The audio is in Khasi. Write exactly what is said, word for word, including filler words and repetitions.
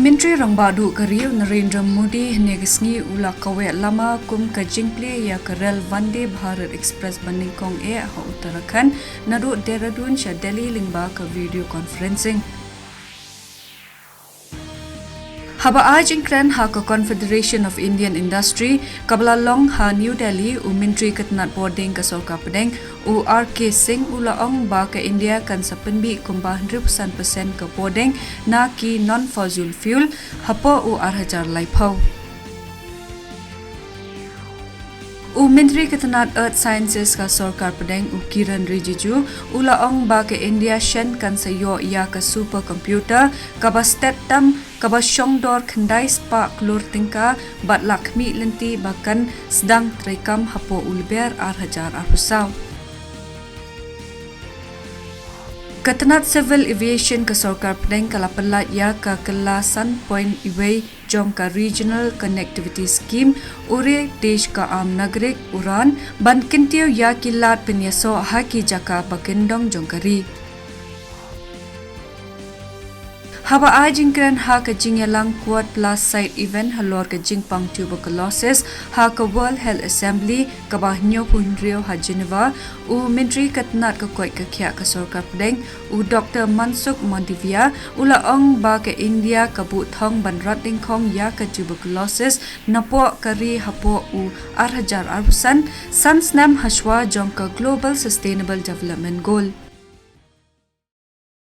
Myntri Rangbah Duh ka ri u Narendra Modi hynne ka sngi u la kaweh lama kum ka jingplie ïa ka rel Vande Bharat Express ba nyngkong eh ha Uttarakhand naduh Dehradun sha Delhi lyngba ka video conferencing. Haba ai jingkren ha ka Confederation of Indian Industry kaba la long ha New Delhi, u Myntri ka tnat bording ka Sorkar Pdeng u R K Singh u la ong ba ka India kan sa pynbih kumba hynriew percent ka bording na ki non-fossil fuel hapoh u ar hajar laiphew. U Myntri ka tnat Earth Sciences ka Sorkar Pdeng u Kiren Rijiju u la ong ba ka India shen kan sa ïoh ïa ka supercomputer kaba stet tam kaba shong dor khyndai spah klur tyngka bad la khmih lynti ba kan sdang treikam hapoh u lber ar hajar arphew saw. Ka tnat Civil Aviation ka Sorkar Pdeng ka la pyllait ïa ka kylla san point wei jong ka Regional Connectivity Scheme Ure Desh Ka Aam Nagorik, URAN, ban kyntiew ïa ki lad pynïasoh ha ki jaka ba kyndong jong ka ri. Haba ai jingkren ha ka jingïalang Quad Plus Site Event halor ka jingpang tuberculosis ha ka World Health Assembly kaba hynñiewphew hynriew ha Geneva, u Myntri ka tnat ka koit ka khiah ka Sorkar Pdeng u Doktor Mansukh Mandaviya u la ong ba ka India ka buh thong ban rat dyngkhong ïa ka tuberculosis napoh ka ri hapoh u ar hajar arphew san, san snem hashwa jong ka Global Sustainable Development Goal.